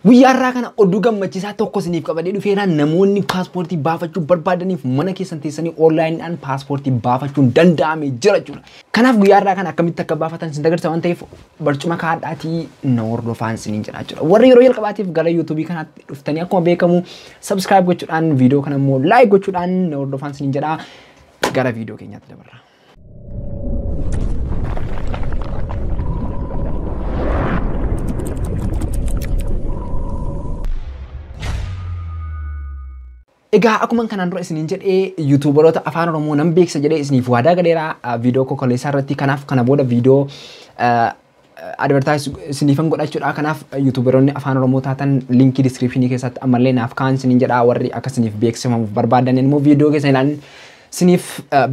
Guyyaa har'aa kana oduu gammachiisaa tokko isiniif qabadhee dhufeera. Namoonni paaspoortii baafachuu barbaadaniif mana keessan teessanii onlaayiniidhaan paaspoortii baafachuun danda'amee jira jechuudha. Kanaaf guyyaa har'aa kana akkamitti akka baafatan isin agarsiisa waan ta'eef barcuma kaadhaatii na hordofaan isiniin jedha jechuudha. Warri yeroo jalqabaatiif gara yuutuubii kanaatti dhuftanii akkuma beekamu subscribe gochuudhaan viidiyoo kana immoo like gochuudhaan na hordofaan isiniin jedha. Gara viidiyoo keenyaatti dabarra. Egaa akkuma kanaan dura isiniin jedhee yuutuubaroota afaan Oromoo nan beeksisa jedhee isiniif waadaa galeera viidiyoo kokoleessaa irratti. Kanaaf kana booda viidiyoo advertise isiniifan godhachuudha. Kanaaf yuutuubaroonni afaan Oromoo taatan linkii diskiripshinii keessatti ammallee naaf kaan isiniin jedhaa, warri akka isiniif beeksifamuuf barbaadan immoo viidiyoo keessa ilaalan isiniif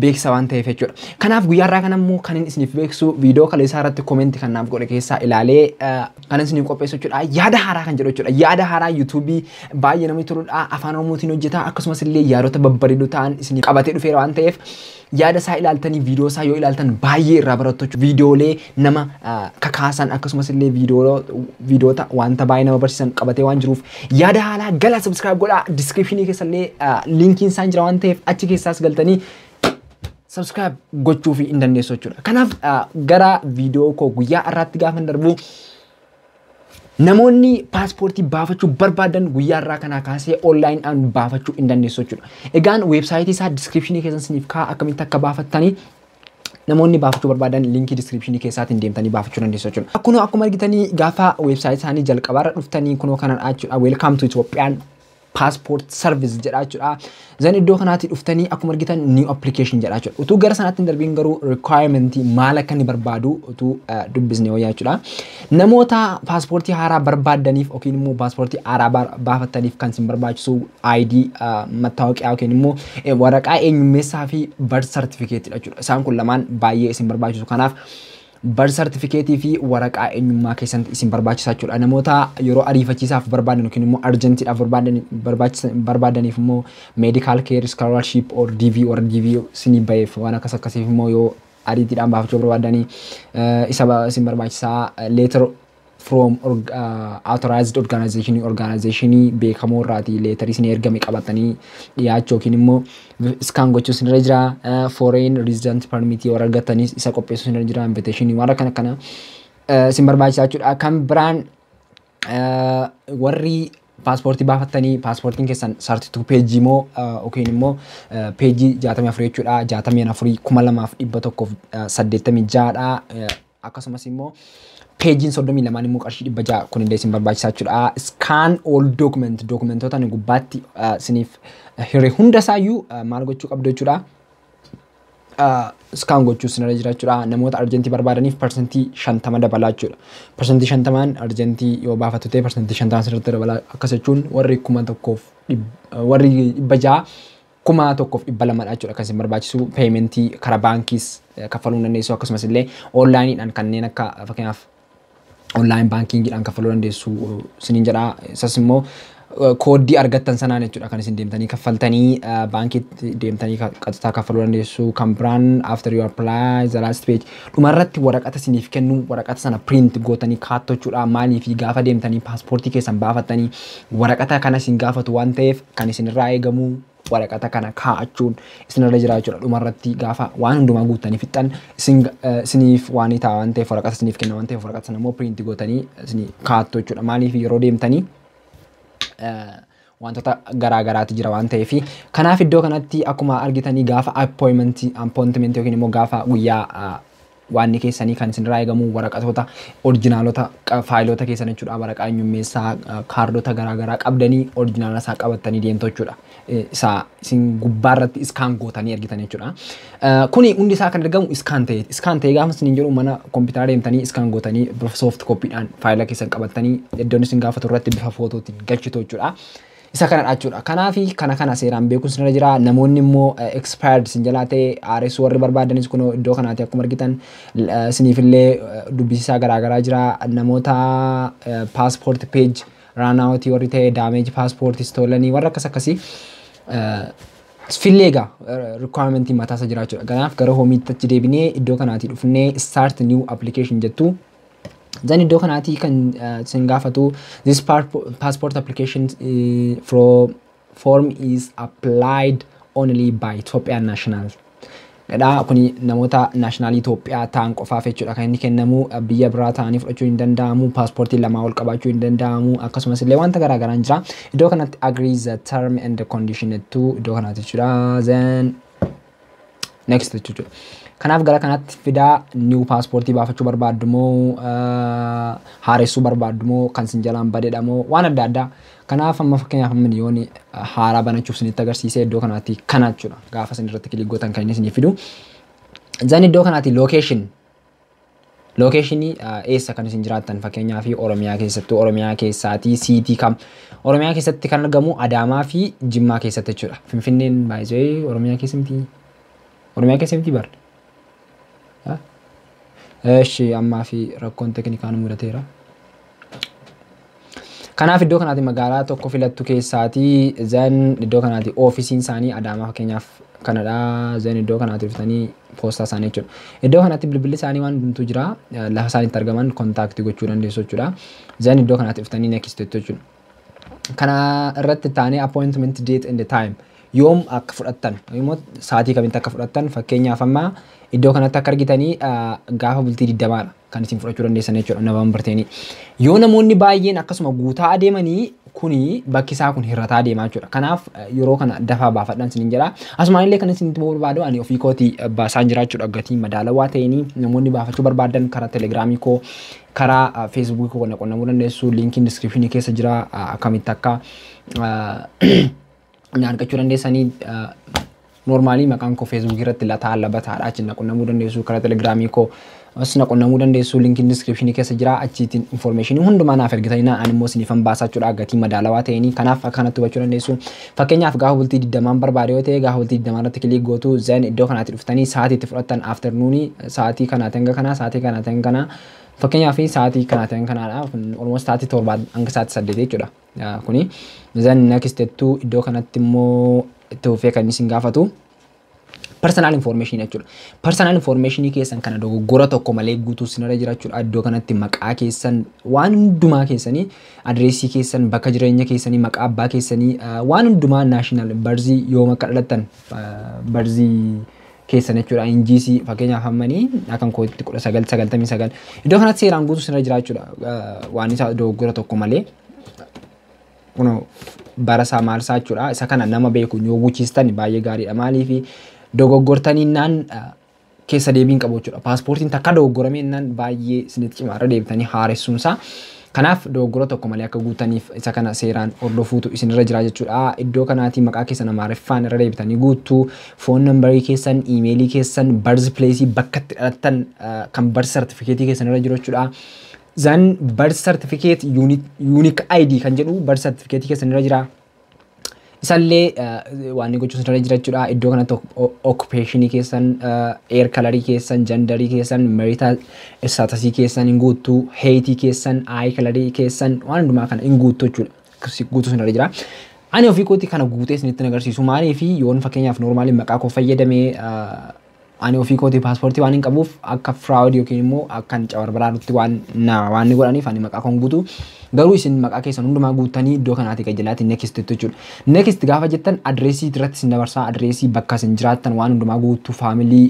beeksisa waan ta'eef jechuudha. Kanaaf guyyaa har'aa kana immoo kan inni isiniif beeksisu viidiyoo kaleessaa irratti koomenti kan naaf godhe keessaa ilaalee kan isiniif qopheessu jechuudha. Yaada haaraa kan jedhu jechuudha. Yaada haaraa yuutuubii baay'ee namatti toludha. Afaan Oromootiin hojjeta. Akkasumas illee yaadota babbareedoo ta'an isiniif qabatee dhufeera waan ta'eef yaada isaa ilaaltanii viidiyoo isaa yoo ilaaltan baay'ee irraa barattu jechuudha. Viidiyoolee nama kakaasan akkasumas illee viidiyoota wanta baay'ee nama barsiisan qabatee waan jiruuf yaada haaraa gala subscribe godhaa. Diskiripshinii keessa illee linkiin isaan jira waan ta'eef achi keessaas galtanii subscribe gochuu fi hin dandeessu jechuudha. Kanaaf gara viidiyoo koo guyyaa har'aatti gaafa darbu namoonni paaspoortii baafachuu barbaadan guyyaa har'aa kanaa kaasee onlaayiniidhaan baafachuu hin dandeessu jechuudha. Egaan weebsaayitii isaa diskiripshinii keessan isiniif kaa'a akkamitti akka baafattanii namoonni baafachuu barbaadan linkii diskiripshinii keessaatiin deemtanii baafachuu dandeessu jechuudha. Kunoo akkuma argitanii gaafa weebsaayitii isaanii jalqabaarra dhuftanii kunoo kanadha jechuudha. Welcome to Ethiopian Passport Service jedha jechuudha. Zan iddoo kanaatti dhuftanii akkuma argitan new application jedha jechuudha. Utuu gara sanaatti hin darbiin garuu requirement maal akka inni barbaadu utuu dubbisne wayyaa jechuudha. Namoota paaspoortii haaraa barbaadaniif yookiin immoo paaspoortii haaraa baafattaniif kan isin barbaachisu ID mattaawoqiyaa yookiin immoo waraqaa eenyummeessaa fi birth certificate dha jechuudha. Isaan kun lamaan baay'ee isin barbaachisu. Kanaaf birth certificate fi waraqaa eenyummaa keessatti isin barbaachisaa jechuudha. Namoota yeroo ariifachiisaaf barbaadan yookiin immoo urgentiidhaaf barbaadaniif immoo medical care, scholarship or DV or DV isinii baheef waan akkas akkasiif immoo yoo ariitiidhaan baafachuu barbaadanii isa isin barbaachisaa. Letter from authorized organization beekamoo irraatii leetarii isin ergame qabatanii dhiyaachuu yookiin immoo scan gochuu isin irra jira. Foreign resident permit warra argataniis isa qopheessuu isin irra jira. Invitation warra kana kana isin barbaachisaa jechuudha. Kan biraan warri paaspoortii baafattanii paaspoortiin keessan 32 peejii moo yookiin immoo peejii 64 jechuudha. 64 2186dha. Akkasumas immoo peejiin 32 immoo qarshii 600 kun illee isin barbaachisaa jechuudha. Scan all document dokumentoota ani gubbaatti isiniif hiree hunda isaayyuu maal gochuu qabdu jechuudha. Scan gochuu isin irra jira jechuudha. Namoota arjentii barbaadaniif 50% dabalaa jechuudha. 50%n arjentii yoo baafatu ta'e 50% sirriitti dabalaa. Akkas jechuun warri 1000 warri 600 1200dha jechuudha kan isin barbaachisu. Peementii karaa baankiis kaffaluu dandeessu, akkasumas illee onlaayiniidhaan kanneen akka fakkeenyaaf online baankingiidhaan kaffaluu dandeessu isiniin jedha. Isas immoo kooddii argattan sanaan jechuudha kan isin deemtanii kaffaltanii baankiitti deemtanii qaxxitaa kaffaluu dandeessu. Kan biraan after you apply the last page dhumarratti waraqata isiniif kennu, waraqata sana print gootanii kaattu jechuudha. Maaliif gaafa deemtanii paaspoortii keessan baafattanii waraqata kana isin gaafatu waan ta'eef kan isinirraa eegamu waraqata kana kaa'achuun isinirra jira jechuudha. Dhumarratti gaafa waan hundumaa guuttanii fixxan isiniif waan ta'a waan ta'eef waraqata isiniif kenna waan ta'eef waraqata sana immoo print gootanii isinii kaa'attu jechuudha. Maaliif yeroo deemtanii wantoota garaa garaatu jira waan ta'eef. Kanaaf iddoo kanatti akkuma argitanii gaafa appointment yookiin immoo gaafa guyyaa waanni keessanii kan isinirraa eegamu waraqatoota orijinaalota faayilota keessan jechuudha. Waraqaa eenyummeessaa kaardota garaa garaa qabdanii orijinaala isaa qabattanii deemtu jechuudha. Isa isin gubbaarratti iskaan gootanii argitan jechuudha. Kuni hundi isaa kan argamu iskaan ta'e. Iskaan ta'e gaafa isiniin jedhu mana kompiitara deemtanii iskaan gootanii bifa soft copyidhaan faayila keessan qabattanii iddoon isin gaafatu irratti bifa footootiin galchitu jechuudha. Isa kanadha jechuudha. Kanaaf kana kana seeraan beekuun isinirra jira. Namoonni immoo expired isin jalaa ta'e haaressuu warri barbaadanis kunoo iddoo kanaatti akkuma argitan isiniifillee dubbisiisaa garaa garaa jira. Namoota passport page run out warri ta'e damage passport stolen warra akkas akkasii fillee egaa requirementii mataa isaa jira jechuudha. Kanaaf gara hoomiitti achi deebinee iddoo kanaatti dhufnee start new application jettu. Then iddoo kanaatii kan isin gaafatu, "This passport application form is applied only by Ethiopian national." Dha kuni namoota national Itoophiyaa ta'an qofaaf jechuudha kan inni kennamu. Biyya biraa ta'anii fudhachuu hin danda'amu, paaspoortii lamaa ol qabaachuu hin danda'amu, akkasumas illee wanta garaa garaan jira. Iddoo kanatti agree the term and the condition jettu iddoo kanaatti jechuudha. Then next jechuudha. Kanaaf gara kanatti fidaa, new paaspoortii baafachuu barbaaddu moo, haaressuu barbaaddu moo, kan sin jalaan badeedha moo, waan adda addaa. Kanaaf amma fakkeenyaaf amma yoon haaraa banachuuf isinitti agarsiise, iddoo kanaatti kana jechuudha. Gaafa isin irratti click gootan kan inni isinii fidu. Then iddoo kanaatti location. Locationii eessa kan isin jiraattan? Fakkeenyaaf Oromiyaa keessattuu, Oromiyaa keessaatii city kam? Oromiyaa keessatti kan argamu Adaamaa fi Jimmaa keessatti jechuudha. Finfinneen baay'isee Oromiyaa keessa miti. Oromiyaa keessa miti bar. Eshi, ammaa fi rakkoon teknikaa nu mudateera. Kanaaf iddoo kanaatti magaalaa tokko filattu keessaatii, then iddoo kanaatti oofisiin isaanii Adaamaa fakkeenyaaf kanadha. Then iddoo kanaatti dhuftanii poostaa isaanii jechuudha. Iddoo kanatti bilbilli isaanii waan hundumtuu jira. Lafa isaanitti argaman contact gochuu dandeessu jechuudha. Then iddoo kanaatti dhuftanii next jettu jechuudha. Kana irratti taanee appointment date and time, yoom akka fudhattan immoo sa'aatii kamitti akka fudhattan. Fakkeenyaaf amma iddoo kanatti akka argitanii gaafa bultii 20dha kan isin fudhachuu dandeessan jechuudha, November 10. Yoo namoonni baay'een akkasuma guutaa adeemanii, kuni bakki isaa kun hir'ataa adeemaa jechuudha. Kanaaf yeroo kana dafaa baafadhaan isiniin jedha. Asumaan illee kan isinitti barbaadu, ani ofii kootii baasaan jira jechuudha, gatii madaalawaa ta'eenii. Namoonni baafachuu barbaadan karaa Telegramii koo, karaa Facebookii koo na qunnamuu dandeessu. Linkiin descriptionii keessa jira, akkamitti akka na argachuu dandeessanii. Normally maqaan koo Facebookii irratti Lataa Labataadha, achi na qunnamuu dandeessu. Karaa Telegramii koo as na qunnamuu dandeessu, linkiin descriptionii keessa jira. Achiitiin informationii hundumaa naaf ergitanii ani immoo isiniifan baasaa jechuudha, gatii madaalawaa ta'eenii. Kanaaf akka kanatti hubachuu dandeessu. Fakkeenyaaf gaafa bultii 20n barbaade yoo ta'e, gaafa bultii 20 irratti click gootu. Then iddoo kanaatti dhuftanii sa'aatii itti fudhattan, afternoonii sa'aatii kanaati hanga kanaa, sa'aatii kanaati hanga kanaa, fakkeenyaaf sa'aatii kanaati hanga kanaadha, almost sa'aatii 7 hanga sa'aatii 8 jechuudha kuni. Then next jettu. Iddoo kanatti immoo itti fufee kan isin gaafatu personal information jechuudha. Personal information keessan kana dogoggora tokko malee guutuu sinirra jira jechuudha. Iddoo kanatti maqaa keessan, waan hundumaa keessanii, adreesii keessan, bakka jireenya keessanii, maqaa abbaa keessanii, waan hundumaa, national birthii, yoom akka dhalattan, birthii keessan jechuudha. NGC fakkeenyaaf hammanii akkan kootti 1999 iddoo kanatti seeraan guutuu sinirra jira jechuudha. Waan isa dogoggora tokko malee kunoo bara isaa maal isaa jechuudha. Isa kana nama beeku yoo guuchiistan baay'ee gaariidha. Maaliif dogoggortanii naan keessa deebiin qabu jechuudha. Paaspoortiin takka dogoggoramee naan baay'ee isinitti cimaa irra deebitanii haaressuunsaa. Kanaaf dogoggora tokko malee akka guutaniif isa kana seeraan hordofuutu isinirra jira jechuudha. Iddoo kanaatii maqaa keessan Amaariffaan irra deebitanii guuttuu, phone numberii keessan, emailii keessan, birth placeii, bakka itti dhalattan kan birth certificateii keessan irra jiru jechuudha. Then birth certificate unique ID kan jedhu birth certificateii keessan irra jira. Isallee waan inni gochuun irra jira jechuudha. Iddoo kanatti occupationii keessan, hair colorii keessan, genderii keessan, marital statusii keessan hin guuttuu, heightii keessan, eye colorii keessan, waan hundumaa kana hin guuttu jechuudha. Guutuu irra jira. Ani ofii kootii kana guutee isinitti agarsiisu. Maaliif yoon fakkeenyaaf normalii maqaa koo fayyadamee, ani ofii kootii paaspoortii waan hin qabuuf, akka fraud yookiin immoo akka hin cabarbaraatutti waan na waan ni godhaniif ani maqaa koon guutu. Garuu isin maqaa keessan hundumaa guuttanii iddoo kanaati gajjalaatti next jettu jechuudha. Next gaafa jettan adreesii irratti isin dabarsaa, adreesii bakka isin jiraattan waan hundumaa guuttuu, family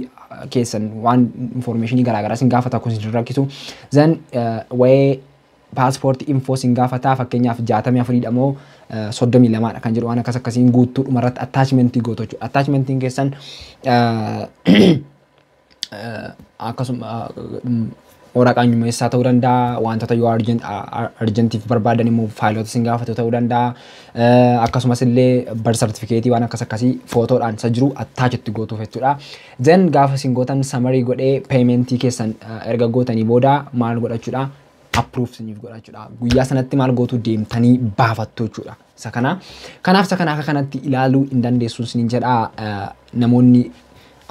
keessan, waan informationii garaagaraa isin gaafata, kun isin rakkisu. Then waa'ee paaspoortii info isin gaafataa, fakkeenyaaf 64dha moo 32dha kan jedhu, waan akkas akkasiin guuttuu, dhumarratti attachmentii gootu jechuudha. Attachmentiin keessan akkasuma waraqaa eenyummeessaa ta'uu danda'a, wantoota yoo urgentiif barbaadan immoo faayilota isin gaafatu ta'uu danda'a, akkasumas illee birth certificateii waan akkas akkasii footoodhaan isa jiru attachitti gootuuf jechuudha. Then gaafa isin gootan summary godhee paymentii keessan erga gootanii booda maal godhachuudha? Approve isiniif godhachuudha. Guyyaa sanatti maal gootu? Deemtanii baafattu jechuudha. Isa kana. Kanaaf isa kana akka kanatti ilaaluu hin dandeessu isiniin jedha. Namoonni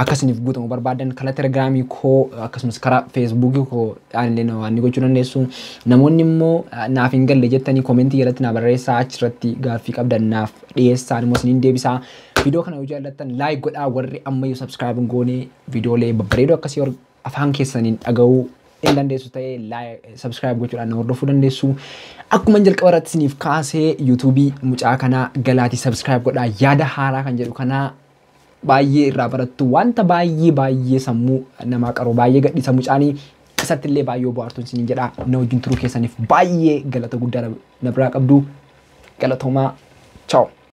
akka isiniif guutamu barbaadan karaa Telegramii koo, akkasumas karaa Facebookii koo illee waan ni gochuu dandeessu. Namoonni immoo naaf hin galle jettanii commentii jalatti naa barreessaa, achirratti gaaffii qabdan naaf dhiyeessaa, immoo isiniin deebisaa. Viidiyoo kana yoo jaallattan like godhaa. Warri ammayyuu subscribe hin goone, viidiyoolee babbareedoo akkasii afaan keessaniin dhaga'uu hin dandeessu ta'ee subscribe gochuudhaan na hordofuu dandeessu. Akkuma jalqaba irratti isiniif kaasee, YouTubeii mucaa kanaa galaatii subscribe godhaa. Yaada haaraa kan jedhu kanaa baay'ee irraa barattu, wanta baay'ee baay'ee sammuu namaa qaroo baay'ee gadhiisa mucaanii, isatti illee baay'ee bohaartuun isiniin jedha. Na wajjin turuu keessaniif baay'ee galata guddaa na biraa qabdu. Galatoomaa, ciao.